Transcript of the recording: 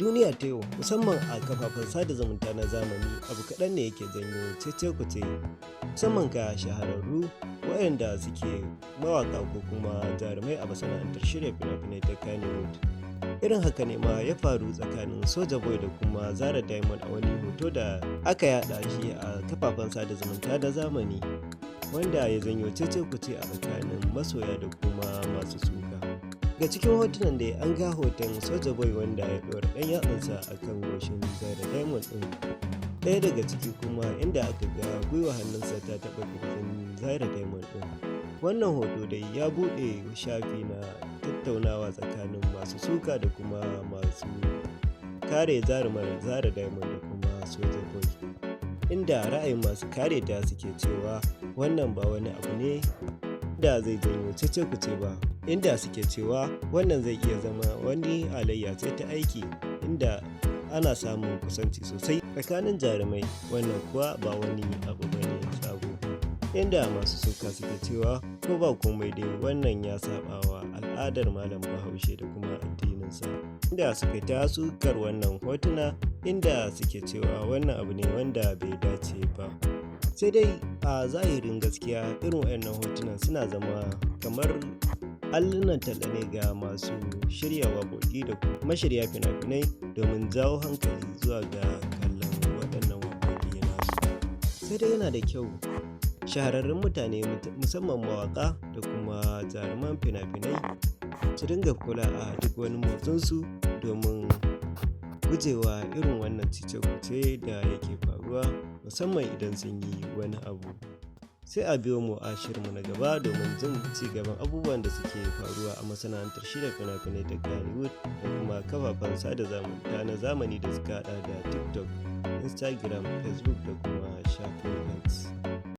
Duniya ta yau, musamman a kafafen sada zumunta na zamani, abu kaɗan ne yake janyo cece-kuce, musamman ga shahararru waɗanda suke mawaƙa ko kuma jarumai a masana'antar shirya fina-finai ta Kannywood. Irin haka ne ma ya faru tsakanin Soja Boy da kuma Zara Diamond a wani hoto da aka yaɗa shi a kafafen sada zumunta na zamani, wanda ya janyo cece-kuce a tsakanin masoya da kuma masu suka. Daga cikin hotunan dai an ga hoton Soja Boy wanda ya ɗora ɗan yatsansa a kan goshin Zara Diamond ɗin. Ɗaya daga ciki kuma inda aka ga gwiwa hannunsa ta taɓa ƙirjin Zara Diamond ɗin. Wannan hoto dai ya buɗe shafi na tattaunawa tsakanin masu suka da kuma masu kare jarumar Zara Diamond da kuma Soja Boy. Inda ra'ayin masu kare ta suke cewa wannan ba wani abu ne da zai janyo cece-kuce ba, inda suke cewa wannan zai iya zama wani halayya ce ta aiki, inda ana samun kusanci sosai tsakanin jarumai, wannan kuwa ba wani abu bane sabo. Inda masu suka suke cewa ko ba komai dai wannan ya saɓawa al'adar Malam Bahaushe da kuma addininsa. Inda suka ta sukar wannan hotuna, inda suke cewa wannan abu ne wanda bai dace ba. Sai dai a zahirin gaskiya, irin waɗannan hotunan suna zama kamar allunan talla ne ga masu shirya waƙoƙi da kuma mashirya fina-finai domin jawo hankali zuwa ga kallon waɗannan waƙoƙi nasu. Sai dai yana da kyau shahararrun mutane, musamman mawaƙa da kuma jaruman fina-finai, su dinga kula a duk wani motsinsu domin gujewa irin wannan cece-kuce da yake faruwa, musamman idan sun yi wani abu. Sai a biyo mu a shirinmu na gaba domin jin ci gaban abubuwan da suke faruwa a masana'antar shirya fina-finai ta Kannywood da kuma kafafen sada zumunta na zamani da suka haɗa da TikTok, Instagram, Facebook da kuma